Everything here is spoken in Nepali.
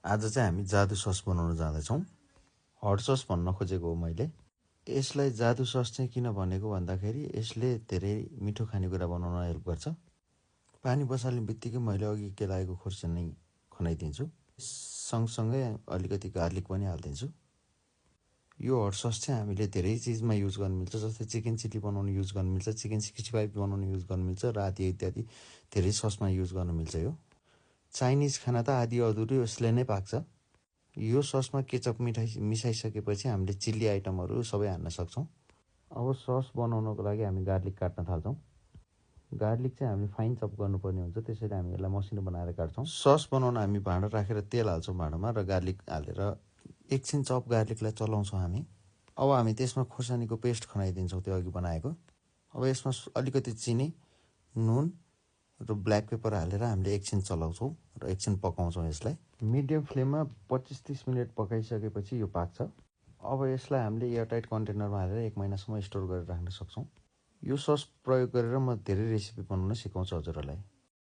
आज चाहिँ हामी जादु सस बनाउन जाँदैछौँ। हट सस भन्न खोजेको हो मैले। यसलाई जादु सस चाहिँ किन भनेको भन्दाखेरि यसले धेरै मिठो खानेकुरा बनाउन हेल्प गर्छ। पानी बसाल्ने बित्तिकै मैले अघि केलाएको खुर्सानी खनाइदिन्छु। सँगसँगै अलिकति गार्लिक पनि हालिदिन्छु। यो हट सस चाहिँ हामीले धेरै चिजमा युज गर्न मिल्छ, जस्तै चिकन चिल्ली बनाउन युज गर्न मिल्छ, चिकन 65 बनाउन युज गर्न मिल्छ र आदि इत्यादि धेरै ससमा युज गर्न मिल्छ। यो चाइनिज खाना त आदि अधुरै यसले नै पाक्छ। यो ससमा केचप मिसाइसकेपछि हामीले चिल्ली आइटमहरू सबै हाल्न सक्छौँ। अब सस बनाउनको लागि हामी गार्लिक काट्न थाल्छौँ। गार्लिक चाहिँ हामीले फाइन चप गर्नुपर्ने हुन्छ, त्यसैले हामी यसलाई मसिनो बनाएर काट्छौँ। सस बनाउन हामी भाँडा राखेर तेल हाल्छौँ भाँडामा र गार्लिक हालेर एकछिन चप गार्लिकलाई चलाउँछौँ हामी। अब हामी त्यसमा खोर्सानीको पेस्ट खनाइदिन्छौँ त्यो अघि बनाएको। अब यसमा अलिकति चिनी, नुन र ब्ल्याक पेपर हालेर हामीले एकछिन चलाउँछौँ र एकछिन पकाउँछौँ। यसलाई मिडियम फ्लेममा 25-30 मिनट पकाइसकेपछि यो पाक्छ। अब यसलाई हामीले एयरटाइट कन्टेनरमा हालेर 1 महिनासम्म स्टोर गरेर राख्न सक्छौँ। यो सस प्रयोग गरेर म धेरै रेसिपी बनाउन सिकाउँछु हजुरहरूलाई।